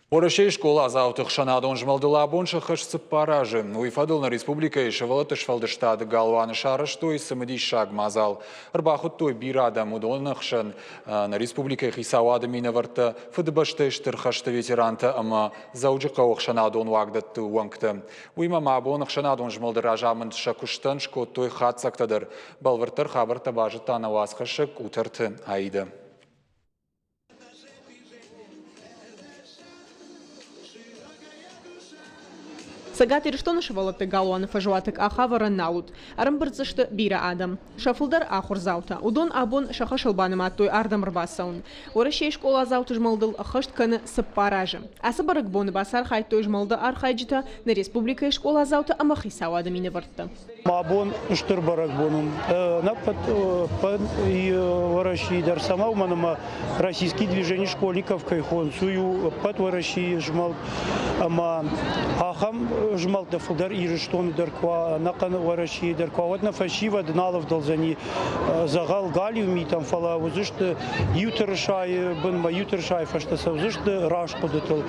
Уӕрӕсейы скъоладзауты ӕхсӕнадон змӕлдыл абон сӕххӕст цыппар азы. Уый фӕдыл нӕ республикӕйы сывӕллӕтты сфӕлдыстады галуаны сарӕзтой цымыдисаг мадзал. Ӕрбахуыдтой бирӕ адӕм, уыдоны ӕхсӕн нӕ республикӕйы хицауады минӕвӕрттӕ, Фыдыбӕстӕйы Стыр хӕсты ветерантӕ ӕмӕ Дзӕуджыхъӕуы ӕхсӕнадон уагдӕтты уӕнгтӕ. Уыимӕ ма абон ӕхсӕнадон змӕлды разамынд сӕ куыстӕн скодтой хатдзӕгтӕ дӕр. Бӕлвырддӕр хабӕрттӕ базыдта нӕ уацхӕссӕг Къутӕрты Аидӕ. Цӕгат Ирыстоны сывӕллӕтты галуаны фӕзуаты къахӕвӕрӕн нал уыд. Ӕрӕмбырд дзы сты бирӕ адӕм. Сӕ фылдӕр ахуырдзаутӕ. Уыдон абон сӕ хӕсыл банымадтой ардӕм ӕрбацӕуын. Уӕрӕсейы скъоладзауты змӕлдыл ӕххӕст кӕны цыппар азы. Ацы бӕрӕгбоны бацархайдтой змӕлды архайджытӕ, нӕ республикӕйы скъоладзаутӕ ӕмӕ хицауады минӕвӕрттӕ. Абон стыр бӕрӕгбон у. Ӕнӕппӕт Уӕрӕсейы дӕр цӕмӕ уымӕн ӕмӕ Российский движение школьников кӕй хонынц, уый у ӕппӕт Уӕрӕсейы змӕлд ӕмӕ ахӕм змӕлдтӕ фылдӕр Ирыстоны дӕр куы уа, ӕнӕхъӕн Уӕрӕсейы дӕр куы уа, уӕд нӕ фӕсивӕд нал ӕвдӕлдзӕни дзӕгъӕл галиу митӕм, фӕлӕ уыдзысты иу тырысайы бынмӕ, иу тырысайы фӕстӕ цӕудзысты раст хъуыдытыл.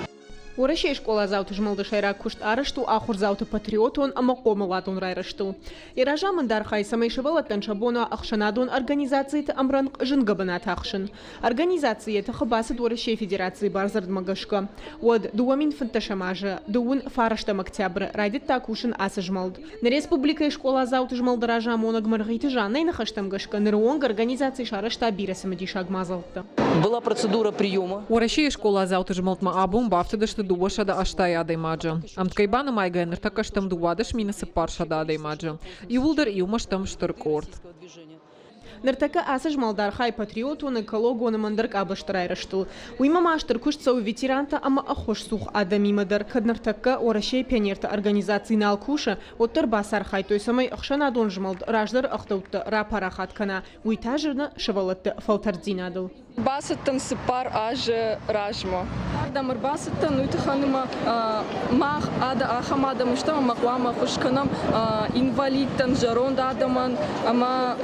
Уӕрӕсейы скъоладзауты змӕлды сӕйраг куыст арӕзт у ахуырдзауты патриотон ӕмӕ хъомыладон райрӕзтыл. Йӕ разамынд архайы, цӕмӕй сывӕллӕттӕн сӕ бон уа ӕхсӕнадон организациты ӕмрӕнхъ зынгӕ бынат ахсын. Организаци йӕ тыхы бацыд Уӕрӕсейы Федерацийы бардзырдмӕ гӕсгӕ. Уӕд 2015 азы дыууын фарӕстӕм октябры райдыдта кусын ацы змӕлд. Нӕ республикӕйы скъоладзауты змӕлды разамонӕг Мӕргъиты Жаннӕйы ныхӕстӕм гӕсгӕ ныры онг организаци сарӕзта бирӕ цымыдисаг мадзӕлттӕ. Была процедура приема. Уӕрӕсейы скъоладзауты змӕлдмӕ абон бафтыдысты 280 адӕймаджы. Ӕмткӕй банымайгӕйӕ ныртӕккӕ стӕм 12 400 адӕймаджы. Иууылдӕр иумӕ стӕм стыр къорд. Ныртӕккӕ ацы змӕлд архайы патриотон, экологон ӕмӕ ӕндӕр къабӕзты райрӕзтыл. Уыимӕ ма стыр куыст цӕуы ветерантӕ ӕмӕ ӕххуысцух адӕмимӕ дӕр. Кӕд ныртӕккӕ Уӕрӕсейы пионерты организаци нал кусы, уӕддӕр бацархайдтой, цӕмӕй ӕхсӕнадон змӕлд раздӕры ӕгъдӕуттӕ рапарахат кӕна, уый та зыны сывӕллӕтты фӕлтӕрддзинадыл. Бацыдтӕн цыппар азы размӕ. Ардӕм ӕрбацыдтӕн уый тыххӕн ӕмӕ мах ахӕм адӕм стӕм ӕмӕ хъуамӕ ӕххуыс кӕнӕм инвалидтӕн, зӕронд адӕмӕн ӕмӕ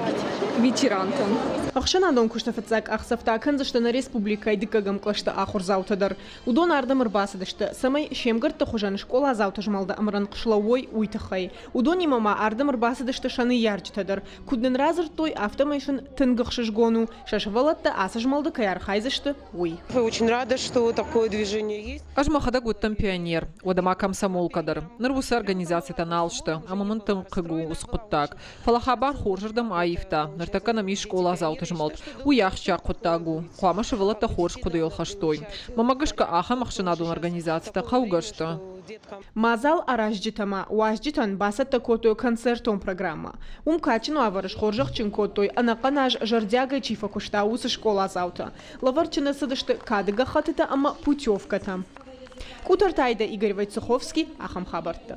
ветерантӕн. Ӕхсӕнадон куысты фыццаг къахдзӕфтӕ акӕндзысты нӕ республикӕйы дыккӕгӕм кълӕсты ахуырдзаутӕ дӕр. Уыдон ардӕм ӕрбацыдысты, цӕмӕй се мгӕртты хуызӕн скъоладзауты змӕлды ӕмрӕнхъ слӕууой, уый тыххӕй. Уыдонимӕ ма ардӕм ӕрбацыдысты сӕ ныййарджытӕ дӕр. Куыд нын радзырдтой, афтӕмӕй сын тынг ӕхсызгон у, сӕ сывӕллӕттӕ ацы змӕлды кӕй архайдзысты, уый. Очень рада, что такое движение есть. Ӕз мӕхӕдӕг уыдтӕн пионер, уӕдӕ ма комсомолкӕ дӕр. Ныр уыцы организацитӕ нал сты, ӕмӕ мын тынг хъыг у уыцы хъуыддаг. Фӕлӕ хабар хорзырдӕм аивта. Ныртӕккӕ нӕм ис скъоладзауты змӕлд. Уый ахсджиаг хъуыддаг у. Хъуамӕ сывӕллӕттӕ хорз хъуыдыйыл хӕстой. Мӕнмӕ гӕсгӕ ахӕм ӕхсӕнадон организацитӕ хъӕугӕ сты. Мадзал аразджытӕ ма уазджытӕн бацӕттӕ кодтой концертон программӕ. Уым кадджын уавӕры схорзӕхджын кодтой, ӕнӕхъӕн аз зӕрдиагӕй чи фӕкуыста, уыцы скъоладзаутӕ. Лӕвӕрд сын ӕрцыдысты кады гӕххӕттытӕ ӕмӕ путевкӕтӕ. Къутӕрты Айдӕ, Игорь Войцеховский, ахӕм хабӕрттӕ.